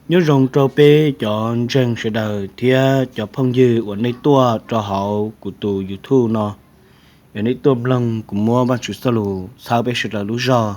Nyob zoo rau peb cov ntseeg sawv daws thiab cov phooj ywg uas nej tuaj rau hauv kuv tus YouTube no, yog nej tuaj mloog kuv muab Vajtswv txoj lus txhawb peb sawv daws lub zog.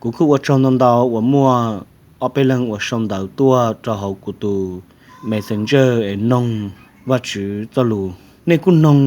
Kuv kuj ua tsaug ntau ntau uas muaj ob peb leeg uas sau ntawv tuaj rau hauv kuv tus Messenger es noog Vajtswv txoj lus. Nej kuj noog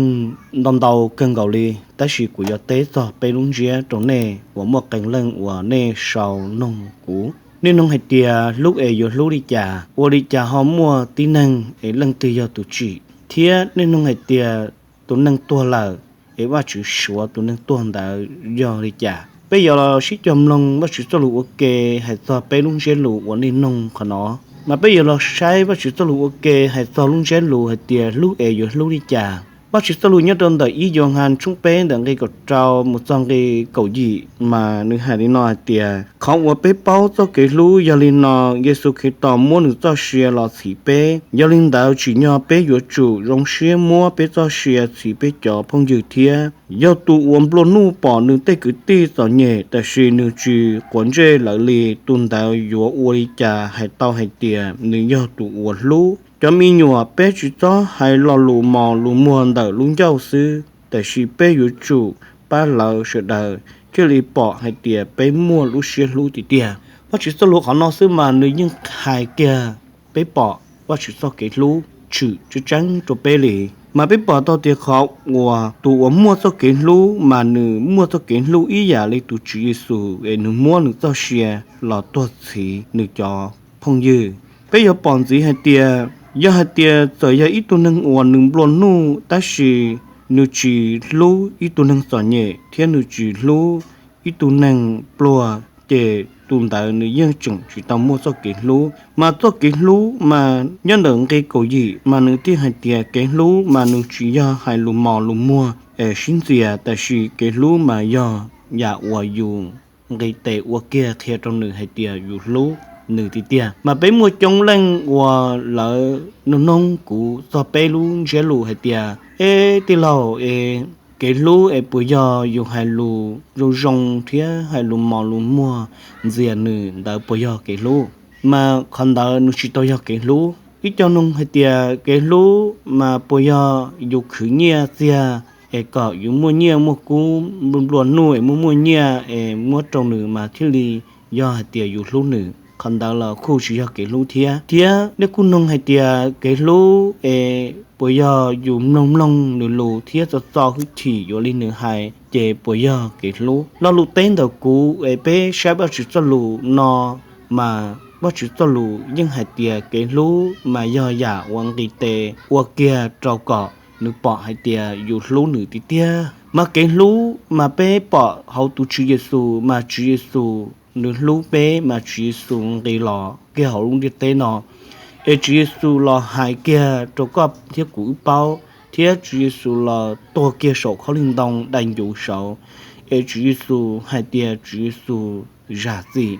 ntau ntau kawg nkaus li, tab sis kuv yuav teb txog peb lub ntsiab rau nej uas muaj qee leej uas nej sau noog kuv. Nej noog hais tias hlub es yuav hlub li cas, ua li cas ho muaj tib neeg es leej twg yog tus tsim, thiab nej noog hais tias tus neeg tuag lawm es Vajtswv suav tus neeg tuag ntawd yog li cas. Peb yuav los sib cog mloog Vajtswv txoj lus ua ke hais txog peb lub ntsiab lus uas nej noog qhov no. Mas peb yuav los saib Vajtswv txoj lus ua ke hais txog lub ntsiab lus hais tias hlub es yuav hlub li cas. Vajtswv txoj lus nyob rau ntawm ib Yauhas tshooj peb ntawm nqe kaum rau mus txog nqe kaum yim mas nws hais li no hais tias, qhov uas peb paub txoj kev hlub yog li no, Yexus Khetos muab nws txoj sia los txhiv peb. Yog li ntawd tsim nyog peb yuav tsum zoo siab muab peb txoj sia txhiv peb cov phooj ywg thiab. Yog tus uas nplua nuj pom nws tej kwv tij txom nyem tab sis nws tsis quav ntsej lawv li, tus ntawd yuav ua li cas hais tau hais tias nws yog tus uas hlub? Cov me nyuam, peb tsis txhob hais lo lus mos lus muag ntawm lub ncauj xwb, tab sis peb yuav tsum pab lawv sawv daws thiaj li pom hais tias peb muaj lub siab hlub tiag tiag. Vajtswv txoj lus qhov no xwb mas nws yeej hais kiag peb pom Vajtswv txoj kev hlub tshwm tseeb tseeb rau peb li. Mas peb pom tau tias qhov uas tus uas muaj txoj kev hlub mas nws muaj txoj kev hlub ib yam li tus Tswv Yexus es nws muab nws txoj sia los tuag txhiv nws cov phooj ywg. Peb yuav pom ntxiv hais tias, yog hais tias txawm yog ib tug neeg uas nws nplua nuj tab sis nws tsis hlub ib tug neeg txom nyem thiab nws tsis hlub ib tug neeg pluag, ces tus ntawd nws yeej tseem tsis tau muaj txoj kev hlub. Mas txoj kev hlub mas nyob ntawm nqe kaum yim mas nws thiaj hais tias kev hlub mas nws tsis yog hais lus mos lus muag es sib ntxias, tab sis kev hlub mas yog yam uas yus nqis tes ua kiag qhia rau nws hais tias yus hlub nws tiag tiag. Mas peb muaj coob leej uas lawv nug noog kuv txog peb lub ntsiab lus hais tias, eb tij laug es, kev hlub es puas yog yus hais lus zoo zoo thiab hais lus mos lus muag ntxias nws ntawd puas yog kev hlub? Mas qhov ntawd nws tsis tau yog kev hlub. Ib co nug hais tias kev hlub mas puas yog yus khwv nyiaj txiag es kom yus muaj nyiaj muaj kub, nplua nuj es muaj muaj nyiaj es muab rau nws mas thiaj li yog hais tias yus hlub nws? Qhov ntawd los kuj tsis yog kev hlub thiab. Thiab nej kuj nug hais tias kev hlub es puas yog yus mloog mloog nws lus thiab txo txo hwj chim yuav li nws hais ces puas yog kev hlub? Lo lus teb ntawm kuv es peb saib Vajtswv txoj lus no mas Vajtswv txoj lus yeej hais tias kev hlub mas yog yam uas nqis tes ua kiag rau kom nws pom hais tias yus hlub nws tiag tiag. Mas kev hlub mas peb pom hauv tus Tswv Yexus, mas Tswv Yexus nws hlub peb mas Tswv Yexus nqis los kiag hauv lub ntiaj teb no es Tswv Yexus los hais kiag rau koj thiab kuv wb paub, thiab Tswv Yexus los tuag kiag saum khaub lig ntoo dai ncuv saud es Tswv Yexus hais tias Tswv Yexus zam txim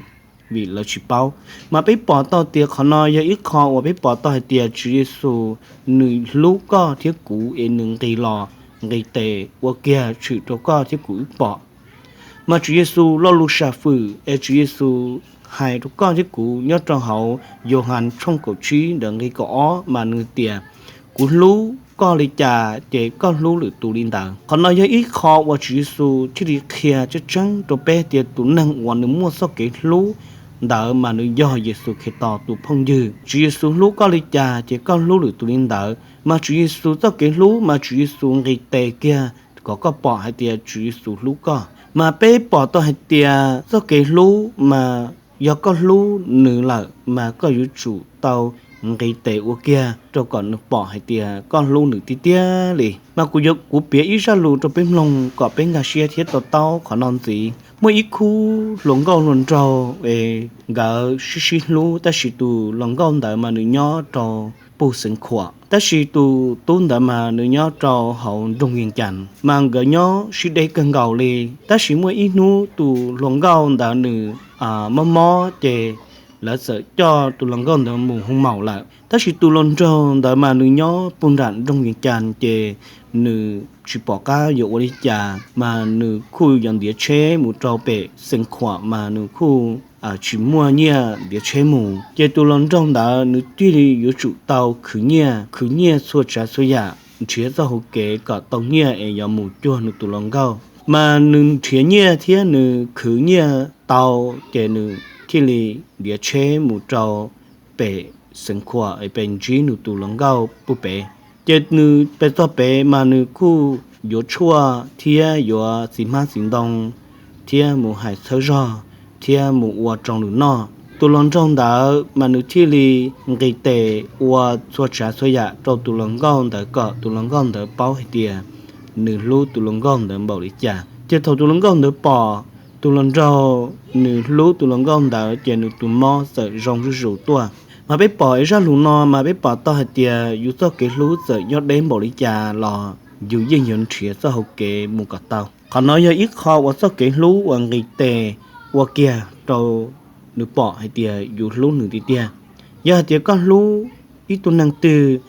vim lawv tsis paub. Mas peb pom tau tias qhov no yog ib qho uas peb pom tau hais tias Tswv Yexus nws hlub koj thiab kuv es nws nqis los nqis tes ua kiag tshwm rau koj thiab kuv wb pom. Mas Tswv Yexus lo lus sam fwm es Tswv Yexus hais rau koj thiab kuv nyob rau hauv Yauhas tshooj kaum tsib ntawm nqe kaum ob mas nws tias, kuv hlub koj li cas ces koj hlub lwm tus li ntawd. Qhov no yog ib qho uas Tswv Yexus thiaj li qhia tseeb tseeb rau peb tias tus neeg uas nws muaj txoj kev hlub ntawd mas nws yog Yexus Khetos tus phooj ywg. Tswv Yexus hlub koj li cas ces koj hlub lwm tus li ntawd. Mas Tswv Yexus txoj kev hlub mas Tswv Yexus nqis tes kiag kom koj pom hais tias Tswv Yexus hlub koj. Mas peb pom tau hais tias txoj kev hlub mas yog koj hlub nws lawm mas koj yuav tsum tau nqis tes ua kiag rau kom nws pom hais tias koj hlub nws tiag tiag li. Mas kuv yuav, kuv piav ib zaj lus rau peb mloog kom peb nkag siab thiab to taub qhov no ntxiv. Muaj ib khub hluas nkauj hluas nraug es nkawd sib sib hlub, tab sis tus hluas nkauj ntawd mas nws nyob rau puj xeev khuam, tab sis tus tub ntawd mas nws nyob rau hauv nroog Vias Cas. Mas nkawd nyob sib deb kawg nkaus li. Tab sis muaj ib hnub tus hluas nkauj ntawd nws mob mob ces lawv txawm coj tus hluas nkauj ntawd mus hoo maum lawm. Tab sis tus hluas nraug ntawd mas nws nyob puag nram nroog Vias Cas ces nws tsis pom qab yuav ua li cas mas nws kuj yuav ntiav tsheb mus rau pem Xeev Khuam mas nws kuj tsis muaj nyiaj ntiav tsheb mus. Ces tus hluas nraug ntawd nws thiaj li yuav tsum tau khwv nyiaj, khwv nyiaj txhua tsav txhua yam, nrhiav txoj hauv kev kom tau nyiaj es yuav mus cuag nws tus hluas nkauj. Mas nws nrhiav nyiaj thiab nws khwv nyiaj tau, ces nws thiaj li ntiav tsheb mus rau pem Xeev Khuam es pem ntsib nws tus hluas nkauj puag pem. Ces nws pem txog pem mas nws kuj yuav tshuaj thiab yuav txiv hmab txiv ntoo thiab mus hais txhawb zog thiab mus ua rau nws noj. Tus hluas nraug ntawd mas nws thiaj li nqis tes ua txhua tsav txhua yam rau tus hluas nkauj ntawd kom tus hluas nkauj ntawd paub hais tias nws hlub tus hluas nkauj ntawd npaum li cas. Ces thaum tus hluas nkauj ntawd pom tus hluas nraug nws hlub tus hluas nkauj ntawd ces nws tus mob txawm zoo zuj zus tuaj. Mas peb pom zaj lus no mas peb pom tau hais tias yus txoj kev hlub txawm yog deb npaum li cas los yus yeej yuav nrhiav txoj hauv kev mus kom tau. Qhov no yog ib qho uas txoj kev hlub uas nqis tes ua kiag rau nws pom hais tias yus hlub nws tiag tiag. Yog hais tias koj hlub ib tug neeg twg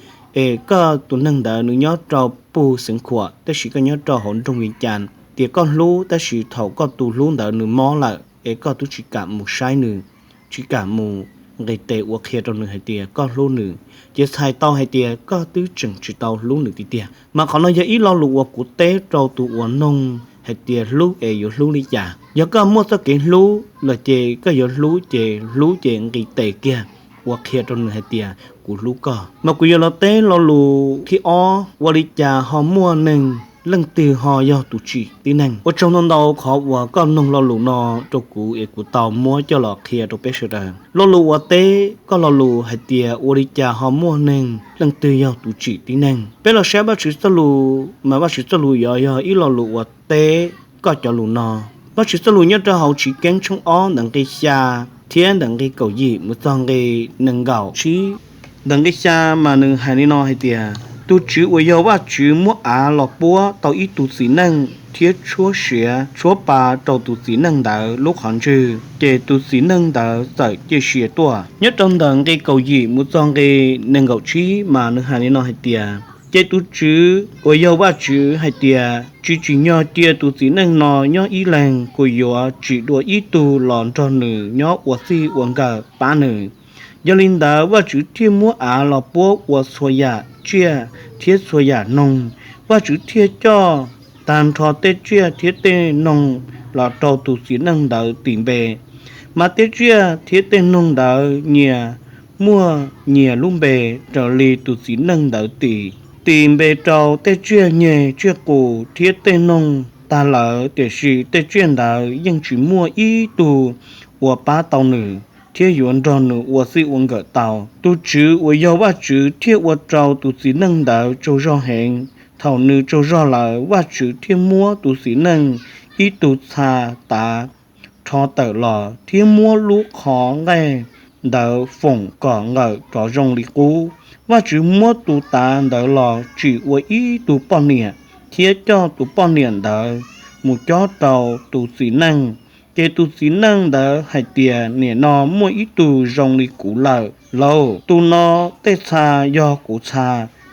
es koj tus neeg ntawd nws nyob rau puag Xeev Khuam tab sis koj nyob rau hauv nroog Vias Cas, tias koj hlub tab sis thaum koj tus hlub ntawd nws mob lawm es koj twb tsis kam mus saib nws, tsis kam mus nqis tes ua qhia rau nws hais tias koj hlub nws, ces txhais tau hais tias koj twb tseem tsis tau hlub nws tiag tiag. Mas qhov no yog ib lo lus uas kuv teb rau tus uas noog hais tias hlub es yuav hlub li cas. Yog koj muaj txoj kev hlub lawm ces koj yuav hlub ces hlub ces nqis tes kiag ua qhia rau nws hais tias kuv hlub koj. Mas kuv yuav los teb lo lus thib ob, ua li cas ho muaj neeg leej twg ho yog tus tsim tib neeg. Ua tsaug ntau ntau qhov uas koj noog lo lus no rau kuv es kuv tau muab coj los qhia rau peb sawv daws. Lo lus uas teb koj lo lus hais tias ua li cas ho muaj neeg leej twg yog tus tsim tib neeg. Peb los saib Vajtswv txoj lus, mas Vajtswv txoj lus yog, yog ib lo lus uas teb koj cov lus no. Vajtswv txoj lus nyob rau hauv Chiv Keeb tshooj ob ntawm nqi xya thiab ntawm nqi kaum yim mus txog nqi nees nkaum tsib. Ntawm nqi xya mas nws hais li no hais tias, tus Tswv uas yog Vajtswv muab av los puab tau ib tug txiv neej thiab tshuab siav tshuab pa rau tus txiv neej ntawd lub qhov ntswg, ces tus txiv neej ntawd txawm ciaj sia tuaj. Nyob rau ntawm nqi kaum yim mus txog nqi nees nkaum tsib mas nws hais li no hais tias, ces tus Tswv uas yog Vajtswv hais tias, tsis tsim nyog cia tus txiv neej no nyob ib leeg, kuv yuav tsim dua ib tug los nrog nws nyob ua txij ua nkawm pab nws. Yog li ntawd Vajtswv thiaj muab av los puab ua txhua yam tsiaj thiab txhua yam noog. Vajtswv thiaj coj tag nrho tej tsiaj thiab tej noog los rau tus txiv neej ntawd tis npe. Mas tej tsiaj thiab tej noog ntawd nyias muaj nyias lub npe raws li tus txiv neej ntawd tis. Tis npe rau tej tsiaj nyeg tsiaj qus thiab tej noog tag lawm, tiam sis tej tsiaj ntawd yeej tsis muaj ib tug uas pab tau nws thiab yuav nrog nws ua txij ua nkawm tau. Tus Tswv uas yog Vajtswv thiaj ua rau tus txiv neej ntawd tsaug zog heev. Thaum nws tsaug zog lawm, Vajtswv thiaj muab tus txiv neej ib tug txha tav rho tawm los thiab muab lub qhov nqaij ntawd foom kom nqawm rov zoo li qub. Vajtswv muab tus tav ntawd los tsim ua ib tug poj niam thiab coj tus poj niam ntawd mus cob rau tus txiv neej. Ces tus txiv neej ntawd hais tias, nim no muaj ib tug zoo li kuv lawm lauj, tus no tej txha yog kuv txha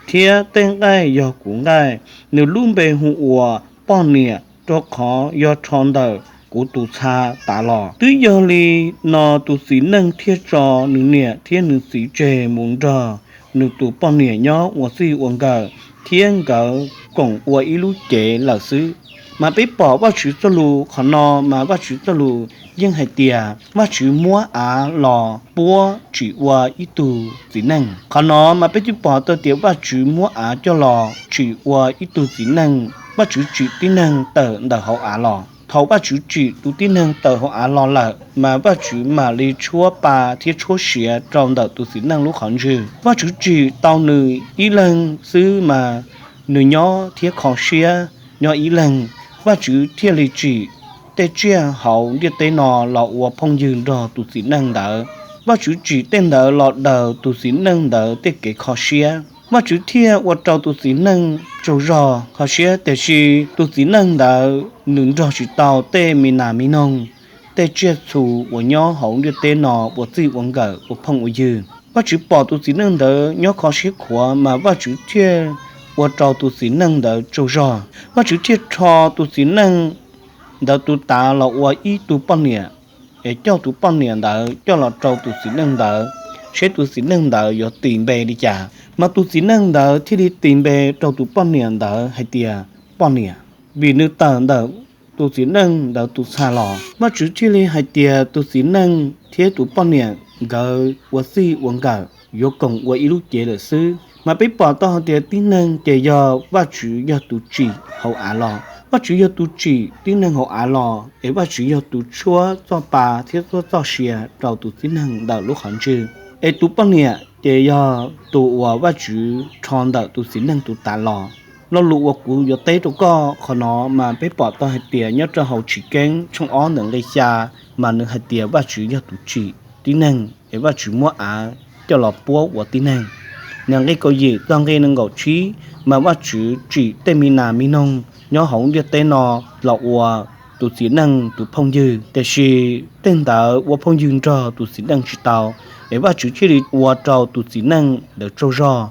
thiab tej nqaij yog kuv nqaij. Nws lub npe hu ua poj niam, rau qhov yog rho ntawm kuv tus txha tav los. Twb yog li no tus txiv neej thiaj tso nws niam thiab nws txiv tseg mus nrog nws tus poj niam nyob ua txij ua nkawm, thiab nkawd koom ua ib lub cev lawm xwb. Mas peb pom Vajtswv txoj lus qhov no mas Vajtswv txoj lus yeej hais tias Vajtswv muab av los puab tsim ua ib tug txiv neej. Qhov no mas peb twb pom tau tias Vajtswv muab av coj los tsim ua ib tug txiv neej. Vajtswv tsim tib neeg tawm ntawm hauv av los. Thaum Vajtswv tsim tus tib neeg tawm hauv av los lawm mas Vajtswv mam li tshuab pa thiab tshuab siav rau ntawm tus txiv neej lub qhov ntswg. Vajtswv tsim tau nws ib leeg xwb mas nws nyob thiab kho siab nyob ib leeg. Vajtswv thiaj li tsim tej tsiaj hauv ntiaj teb no los ua phooj ywg nrog tus txiv neej ntawd. Vajtswv tsim tej ntawd los daws tus txiv neej ntawd tej kev kho siab. Vajtswv thiaj ua rau tus txiv neej tsaug zog kho siab, tiam sis tus txiv neej ntawd nws nrog tsis tau tej me nas me noog tej tsiaj txhu uas nyob hauv ntiaj teb no ua txij ua nkawm ua phooj ua ywg. Vajtswv pom tus txiv neej ntawd nyob kho siab khuav, mas Vajtswv thiaj ua rau tus txiv neej ntawd tsaug zog. Vajtswv thiaj rho tus txiv neej ntawd tus tav los ua ib tug poj niam, es coj tus poj niam ntawd coj los rau tus txiv neej ntawd, seb tus txiv neej ntawd yuav tis npe li cas. Mas tus txiv neej ntawd thiaj li tis npe rau tus poj niam ntawd hais tias poj niam, vim nws tawm ntawm tus txiv neej ntawd tus txha los. Vajtswv thiaj li hais tias tus txiv neej thiab tus poj niam nkawd ua txij ua nkawm yuav koom ua ib lub cev lawm xwb. Mas peb pom tau hais tias tib neeg ces yog Vajtswv yog tus tsim hauv av los. Vajtswv yog tus tsim tib neeg hauv av los, es Vajtswv yog tus tshuab txoj pa thiab tshuab txoj sia rau tus tib neeg ntawm lub qhov ntswg. Es tus poj niam ces yog tus uas Vajtswv rho ntawm tus txiv neej tus tav los. Lo lus uas kuv yuav teb rau koj qhov no mas peb pom tau hais tias nyob rau hauv Tshwm Keeb tshooj ob ntawm nqe xya, mas nws hais tias Vajtswv yog tus tsim tib neeg, es Vajtswv muab av coj los puab ua tib neeg. Ntawm nqe kaum yim txog nqe nees nkaum tsib, mas Vajtswv tsim tej me nas me noog nyob hauv ntiaj teb no los ua tus txiv neej tus phooj ywg, tiam sis tej ntawd ua phooj ywg nrog tus txiv neej tsis tau, es Vajtswv thiaj li ua rau tus txiv neej ntawd tsaug zog,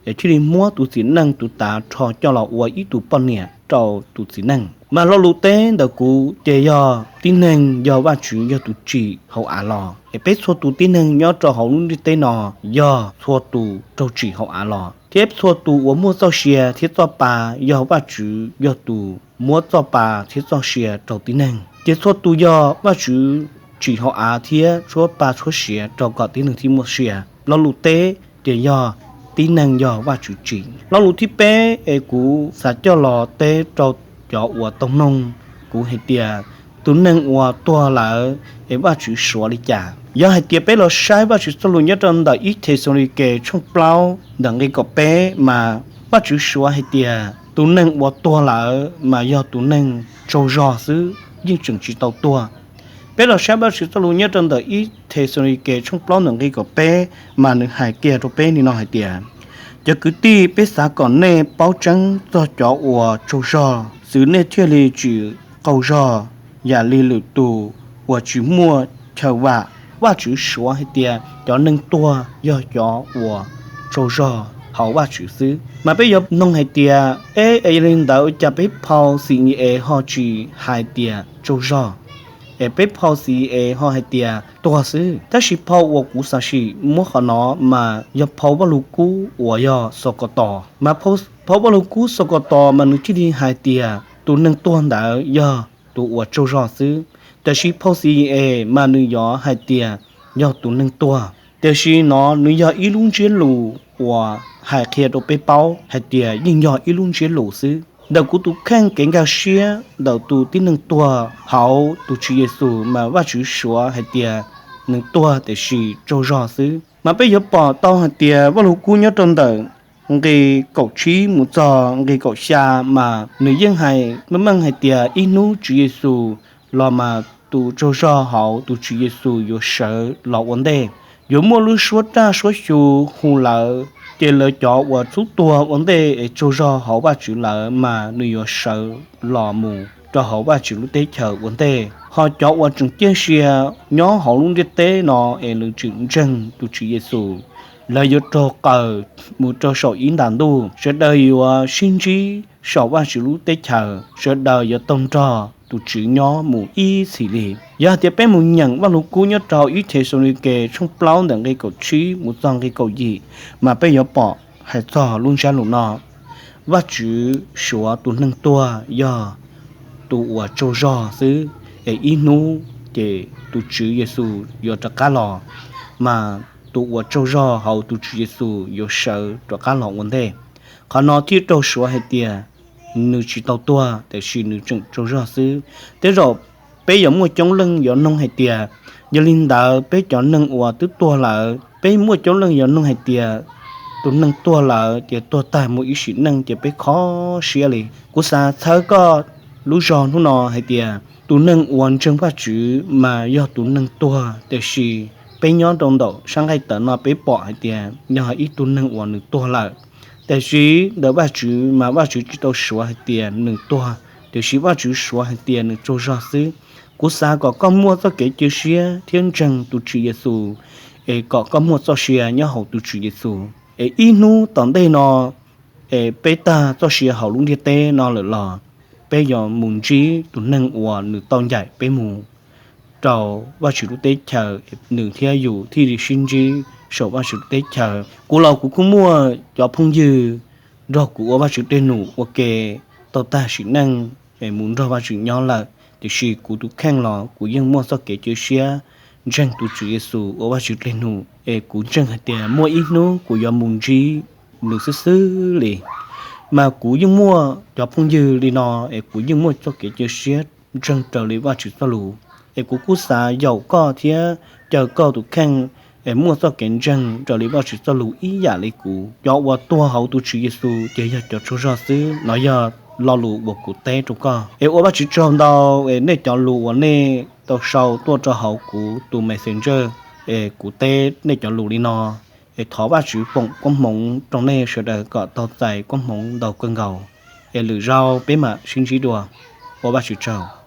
es thiaj li muab tus txiv neej tus tav rho coj los ua ib tug poj niam rau tus txiv neej. Mas lo lus teb ntawm kuv ces yog tib neeg yog Vajtswv yog tus tsim hauv av los, es peb txhua tus tib neeg nyob rau hauv lub ntiaj teb no yog txhua tus raug tsim hauv av los, thiab txhua tus uas muaj txoj sia thiab txoj pa yog Vajtswv yog tus muab txoj pa thiab txoj sia rau tib neeg. Ces txhua tus yog Vajtswv tsim hauv av thiab tshuab pa tshuab sia rau kom tib neeg thiaj muaj sia. Lo lus teb ces yog tib neeg yog Vajtswv tsim. Lo lus thib peb es kuv xav coj los teb rau cov uas tau mloog kuv hais tias tus neeg uas tuag lawm es Vajtswv suav li cas. Yog hais tias peb los saib Vajtswv txoj lus nyob rau ntawm ib Thexalaunikes tshooj plaub ntawm nqe kaum peb mas Vajtswv suav hais tias tus neeg uas tuag lawm mas yog tus neeg tsaug zog xwb, yeej tseem tsis tau tuag. Peb los saib Vajtswv txoj lus nyob rau ntawm ib Thexalaunikes tshooj plaub ntawm nqe kaum peb mas nws hais kiag rau peb li no hais tias, cov kwv tij, peb xav kom nej paub tseeb txog cov uas tsaug zog xwb nej thiaj li tsis qaug zog yam li lwm tus uas tsis muaj chaw vam. Vajtswv suav hais tias cov neeg tuag yog cov uas tsaug zog hauv Vajtswv xwb. Mas peb yuav nug hais tias, eb, es yog li ntawd ua cas peb phau xis es ho tsis hais tias tsaug zog, es peb phau xis es ho hais tias tuag xwb? Tab sis phau uas kuv xav sim muab qhov no mas yog phau Vajluskub uas yog Xaukautos. Mas phau Vajluskub Xaukautos mas nws thiaj li hais tias tus neeg tuag ntawd yog tus uas tsaug zog xwb, tiam sis phau xis es mas nws yuav hais tias yog tus neeg tuag. Tiam sis no nws yog ib lub ntsiab lus uas hais qhia rau peb paub hais tias yeej yog ib lub ntsiab lus xwb. Ntawm kuv tus kheej kev nkag siab ntawm tus tib neeg tuag hauv tus Tswv Yexus mas Vajtswv suav hais tias nws tuag tiam sis tsaug zog xwb. Mas peb yuav pom tau hais tias Vajluskub nyob rau ntawm nqe kaum tsib mus txog nqe kaum xya mas nws yeej hais meej meej hais tias ib hnub Tswv Yexus los mas tus tsaug zog hauv tus Tswv Yexus yuav sawv los ua ntej. Yuav muaj lub suab raj suab xyu hu lawv, ces lawv cov uas txhub tuag ua ntej es tsaug zog hauv Vajtswv lawm mas nws yuav sawv los mus rau hauv Vajtswv lub teb chaws ua ntej. Ho cov uas tseem ciaj sia nyob hauv lub ntiaj teb no es lawv tseem ntseeg tus Tswv Yexus, lawv yuav raug qaws mus rau saum ib ntas ntuj. Sawv daws yuav sib ntsib saum Vajtswv lub teb chaws, sawv daws yuav tau nrog tus Tswv nyob mus ib txhis li. Yog hais tias peb mus nyeem Vajluskub nyob rau ib Thexalaunikes tshooj plaub ntawm nqe kaum tsib mus txog nqe kaum yim, mas peb yuav pom hais txog lub ntsiab lus no. Vajtswv suav tus neeg tuag yog tus uas tsaug zog xwb, es ib hnub ces tus Tswv Yexus yuav rov qab los, mas tus uas tsaug zog hauv tus Tswv Yexus yuav sawv rov qab los ua ntej. Qhov no thiaj raug suav hais tias nws tsis tau tuag, tiam sis nws tseem tsaug zog xwb. Tej zaum peb yuav muaj coob leej yuav nug hais tias, yog li ntawd peb cov neeg uas twb tuag lawm, peb muaj coob leej yuav nug hais tias, tus neeg tuag lawm ces tuag tag mus ib sim neej ces peb kho siab li. Kuv xav txhawb koj lub zog hnub no hais tias, tus neeg uas ntseeg Vajtswv mas yog tus neeg tuag, tiam sis peb nyob rau ntawm sab nqaij tawv no peb pom hais tias yog ib tug neeg uas nws tuag lawm. Tiam sis ntawm Vajtswv mas Vajtswv tsis tau suav hais tias nws tuag, tiam sis Vajtswv suav hais tias nws tsaug zog xwb. Kuv xav kom koj muaj txoj kev cia siab thiab ntseeg tus Tswv Yexus, es kom koj muaj txoj sia nyob hauv tus Tswv Yexus, es ib hnub tom ntej no es peb tag txoj sia hauv lub ntiaj teb no lawm los peb yuav mus ntsib tus neeg uas nws tau ncaim peb mus rau Vajtswv lub teb chaws, nws thiab yus thiaj li sib ntsib saum Vajtswv lub teb chaws. Kuv los kuv kuj muaj cov phooj ywg nrog kuv ua Vajtswv dej num ua ke tau tag sim neej es mus nrog Vajtswv nyob lawm, tiam sis kuv tus kheej los kuv yeej muaj txoj kev cia siab ntseeg tus Tswv Yexus ua Vajtswv dej num, es kuv ntseeg hais tias muaj ib hnub kuv yuav mus ntsib nws xwb xwb li. Mas kuv yeej muaj cov phooj ywg li no, es kuv yeej muaj txoj kev cia siab ntseeg raws li Vajtswv txoj lus. Es kuv kuj xav yaum koj thiab caw koj tus kheej es muaj txoj kev ntseeg raws li Vajtswv txoj lus ib yam li kuv. Cov uas tuag hauv tus Tswv Yexus ces yog cov tsaug zog xwb. No yog lo lus uas kuv teb rau koj. Es ua Vajtswv tsaug ntau, es nej cov lus uas nej tau sau tuaj rau hauv kuv tus Messenger, es kuv teb nej cov lus li no. Es thov Vajtswv foom koob hmoov rau nej sawv daws kom tau txais koob hmoov ntau kawg nkaus. Es lwm zaus peb mam sib ntsib dua. Ua Vajtswv tsaug.